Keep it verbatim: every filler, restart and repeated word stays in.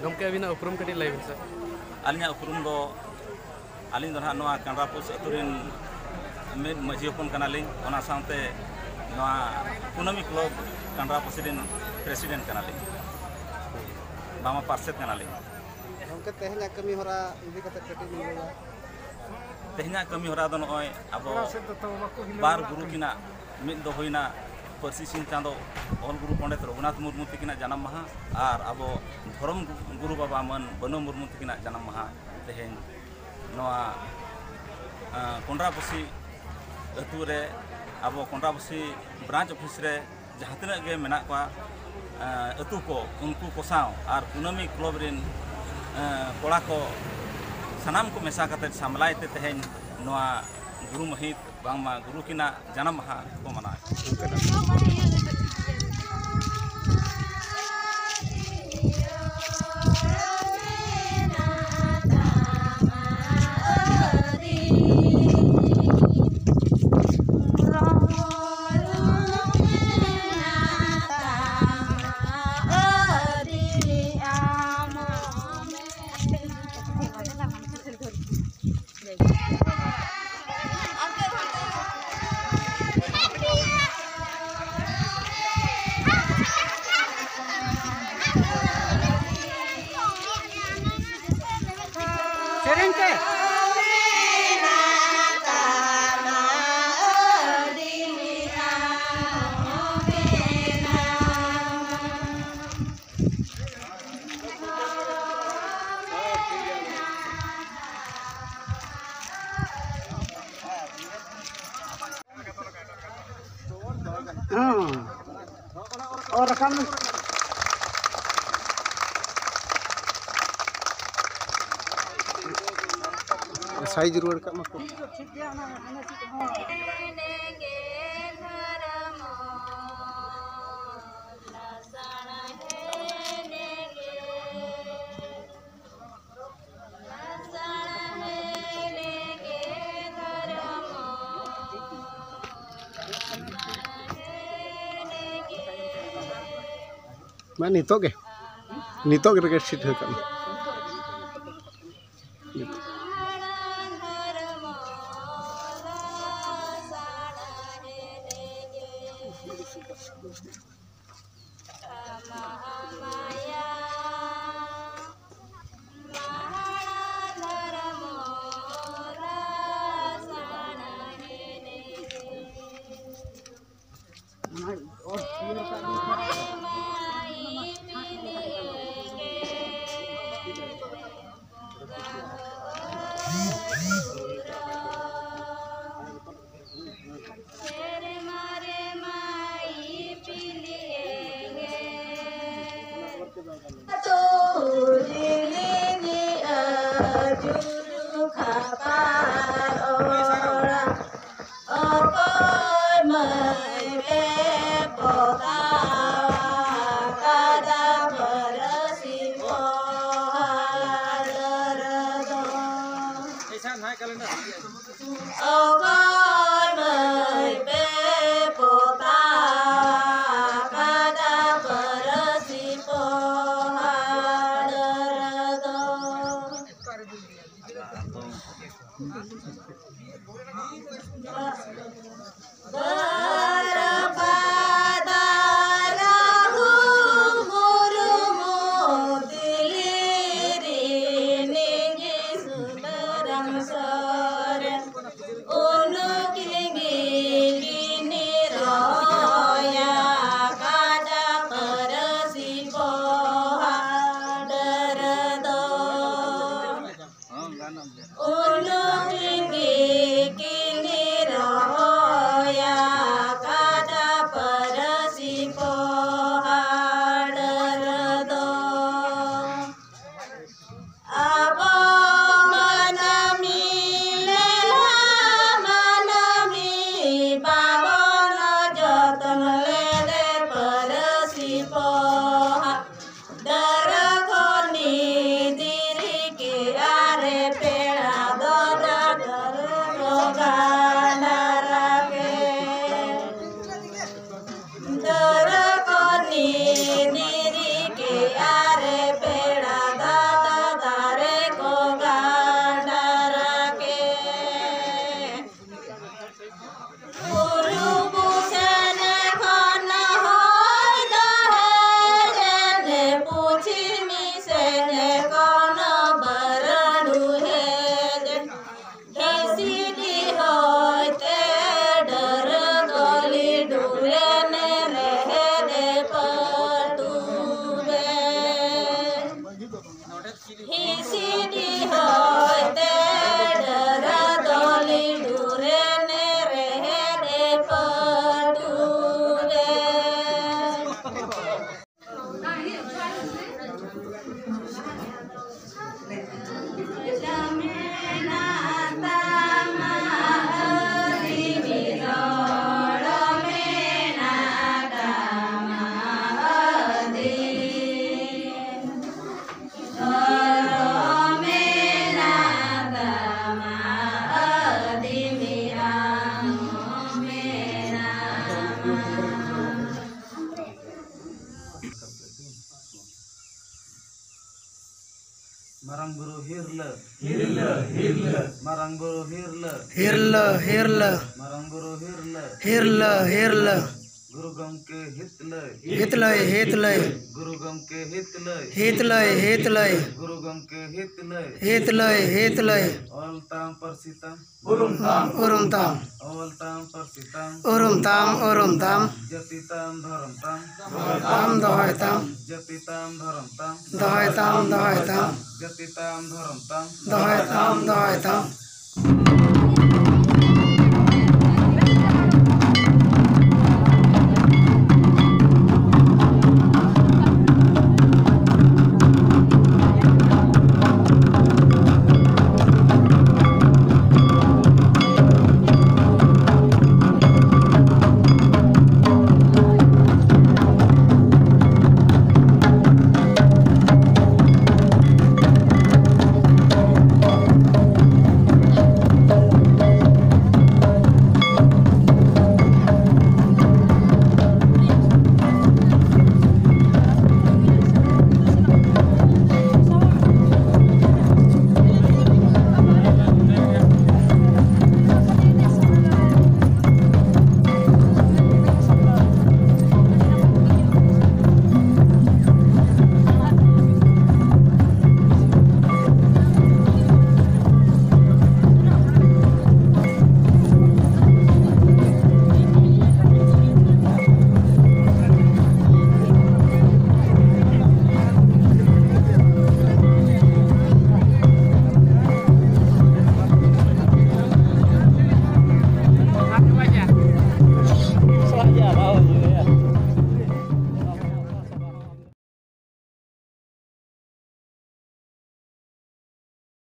ᱜᱚᱢᱠᱮ, ᱟᱹᱵᱤᱱᱟᱜ ᱩᱯᱨᱩᱢ ᱠᱟᱹᱴᱤᱡ ᱞᱟᱹᱭ ᱵᱤᱱ ᱥᱮ᱾ ᱟᱹᱞᱤᱧᱟᱜ ᱩᱯᱨᱩᱢ ᱫᱚ, ᱟᱹᱞᱤᱧ ᱫᱚ ᱱᱟᱦᱟᱜ ᱱᱚᱣᱟ ᱠᱟᱸᱰᱨᱟᱯᱩᱥ ᱟᱹᱛᱩ ᱨᱮᱱ ᱢᱤᱫ ᱢᱟᱹᱡᱷᱤ ᱦᱚᱯᱚᱱ ᱠᱟᱱᱟᱞᱤᱧ, ᱚᱱᱟ ᱥᱟᱶᱛᱮ ᱱᱚᱣᱟ ᱠᱩᱱᱟᱹᱢᱤ ᱠᱞᱟᱵᱽ ᱠᱟᱸᱰᱨᱟᱯᱩᱥᱤ ᱨᱮᱱ ᱯᱨᱮᱥᱤᱰᱮᱱᱴ ᱠᱟᱱᱟᱞᱤᱧ, ᱵᱟᱝᱢᱟ ᱯᱟᱨᱥᱮᱛ ᱠᱟᱱᱟᱞᱤᱧ᱾ ᱜᱚᱢᱠᱮ, ᱛᱮᱦᱮᱧᱟᱜ ᱠᱟᱹᱢᱤ ᱦᱚᱨᱟ ᱤᱫᱤ ᱠᱟᱛᱮ ᱠᱟᱹᱴᱤᱡ ᱵᱤᱱ ᱞᱟᱹᱭᱟ? ᱛᱮᱦᱮᱧᱟᱜ ᱠᱟᱹᱢᱤ ᱦᱚᱨᱟ ᱫᱚ ᱱᱚᱜᱼᱚᱭ ᱟᱵᱚ ᱵᱟᱨ ᱜᱩᱨᱩ ᱠᱤᱱᱟᱜ ᱢᱤᱫ ᱫᱚ ᱦᱩᱭᱱᱟ ᱯᱟᱹᱨᱥᱤ ᱥᱤᱧ ᱪᱟᱸᱫᱚ ᱚᱞ ᱜᱩᱨᱩ ᱯᱚᱸᱰᱮᱛ ᱨᱚᱜᱷᱩᱱᱟᱛᱷ ᱢᱩᱨᱢᱩ ᱛᱤᱠᱤᱱᱟᱜ ᱡᱟᱱᱟᱢ ᱢᱟᱦᱟ ᱟᱨ ᱟᱵᱚ ᱫᱷᱚᱨᱚᱢ ᱜᱩᱨᱩ ᱵᱟᱵᱟ ᱢᱟᱹᱱ ᱵᱟᱹᱱᱟᱹᱣ ᱢᱩᱨᱢᱩ ᱛᱤᱠᱤᱱᱟᱜ ᱡᱟᱱᱟᱢ ᱢᱟᱦᱟ ᱛᱮᱦᱮᱧ ᱱᱚᱣᱟ, ᱟᱸ, ᱠᱚᱸᱰᱨᱟᱯᱩᱥᱤ ᱟᱹᱛᱩ ᱨᱮ, ᱟᱵᱚ ᱠᱚᱸᱰᱨᱟᱯᱩᱥᱤ ᱵᱨᱟᱧᱪ ᱚᱯᱷᱤᱥ ᱨᱮ ᱡᱟᱦᱟᱸ ᱛᱤᱱᱟᱹᱜ ᱜᱮ ᱢᱮᱱᱟᱜ ᱠᱚᱣᱟ, ᱟᱸ, ᱟᱹᱛᱩ ᱠᱚ, ᱩᱱᱠᱩ ᱠᱚ ᱥᱟᱶ ᱟᱨ ᱠᱩᱱᱟᱹᱢᱤ ᱠᱞᱟᱵᱽ ᱨᱮᱱ, ᱟᱸ, ᱠᱚᱲᱟ ᱠᱚ ᱥᱟᱱᱟᱢ ᱠᱚ ᱢᱮᱥᱟ ᱠᱟᱛᱮ ᱥᱟᱢᱞᱟᱭ ᱛᱮ ᱛᱮᱦᱮᱧ ᱱᱚᱣᱟ ᱜᱩᱨᱩ ᱢᱟᱹᱦᱤᱛ ᱵᱟᱝᱢᱟ ᱜᱩᱨᱩ ᱠᱤᱱᱟᱜ ᱡᱟᱱᱟᱢ ᱢᱟᱦᱟ ᱠᱚ ᱢᱟᱱᱟᱣᱮᱫ᱾ ᱥᱮᱨᱮᱧ ᱯᱮ᱾ ᱦᱮᱸ᱾ ᱚ, ᱨᱟᱠᱟᱵ ᱢᱮ᱾ ᱥᱟᱭᱤᱡᱽ ᱨᱩᱣᱟᱹᱲ ᱠᱟᱜ ᱢᱟᱠᱚ᱾ ᱢᱟ ᱱᱤᱛᱚᱜ ᱜᱮ, ᱱᱤᱛᱚᱜ ᱜᱮ ᱨᱮᱜᱮ ᱥᱤᱴ ᱦᱩᱭ ᱠᱟᱜ ᱢᱮ᱾ ᱯᱮ ᱯᱚᱛᱟᱣ ᱟᱠᱟᱫᱟ ᱯᱟᱹᱨᱥᱤ ᱯᱚᱦᱟ ᱰᱟᱹᱨ ᱫᱚ᱾ ᱚᱠᱚᱭ ᱢᱟᱹᱭ ᱯᱮ ᱯᱚᱛᱟᱣ ᱟᱠᱟᱫᱟ ᱯᱟᱹᱨᱥᱤ ᱯᱚᱦᱟ ᱰᱟᱹᱨ ᱫᱚ? ᱵᱟᱨ ᱵᱩᱨᱩ ᱦᱤᱨᱞᱟᱹ᱾ ᱦᱤᱨᱞᱟᱹ, ᱦᱤᱨᱞᱟᱹ᱾ ᱢᱟᱨᱟᱝ ᱵᱩᱨᱩ ᱦᱤᱨᱞᱟᱹ᱾ ᱦᱤᱨᱞᱟᱹ, ᱦᱤᱨᱞᱟᱹ᱾ ᱢᱟᱨᱟᱝ ᱵᱩᱨᱩ ᱦᱤᱨᱞᱟᱹ᱾ ᱦᱤᱨᱞᱟᱹ, ᱦᱤᱨᱞᱟᱹ᱾ ᱜᱩᱨᱩ ᱜᱚᱢᱠᱮ ᱦᱤᱛᱞᱟᱹᱭ᱾ ᱦᱤᱛᱞᱟᱹᱭ, ᱦᱤᱛᱞᱟᱹᱭ᱾ ᱜᱩᱨᱩ ᱜᱚᱢᱠᱮ ᱦᱤᱛᱞᱟᱹᱭ᱾ ᱦᱤᱛᱞᱟᱹᱭ, ᱦᱤᱛᱞᱟᱹᱭ᱾ ᱜᱩᱨᱩ ᱜᱚᱢᱠᱮ ᱦᱤᱛᱞᱟᱹᱭ᱾ ᱦᱤᱛᱞᱟᱹᱭ, ᱦᱤᱛᱞᱟᱹᱭ᱾ ᱚᱞ ᱛᱟᱢ, ᱯᱟᱹᱨᱥᱤ ᱛᱟᱢ᱾ ᱩᱨᱩᱢ ᱛᱟᱢ᱾ ᱩᱨᱩᱢ ᱛᱟᱢ᱾ ᱚᱞ ᱛᱟᱢ, ᱯᱟᱹᱨᱥᱤ ᱛᱟᱢ᱾ ᱩᱨᱩᱢ ᱛᱟᱢ, ᱩᱨᱩᱢ ᱛᱟᱢ᱾ ᱡᱟᱹᱛᱤ ᱛᱟᱢ, ᱫᱷᱚᱨᱚᱢ ᱛᱟᱢ᱾ ᱫᱚᱦᱚᱭ ᱛᱟᱢ, ᱫᱚᱦᱚᱭ ᱛᱟᱢ᱾ ᱡᱟᱹᱛᱤ ᱛᱟᱢ, ᱫᱷᱚᱨᱚᱢ ᱛᱟᱢ᱾ ᱫᱚᱦᱚᱭ ᱛᱟᱢ, ᱫᱚᱦᱚᱭ ᱛᱟᱢ᱾ ᱡᱟᱹᱛᱤ ᱛᱟᱢ, ᱫᱷᱚᱨᱚᱢ ᱛᱟᱢ᱾ ᱫᱚᱦᱚᱭ ᱛᱟᱢ, ᱫᱚᱦᱚᱭ ᱛᱟᱢ᱾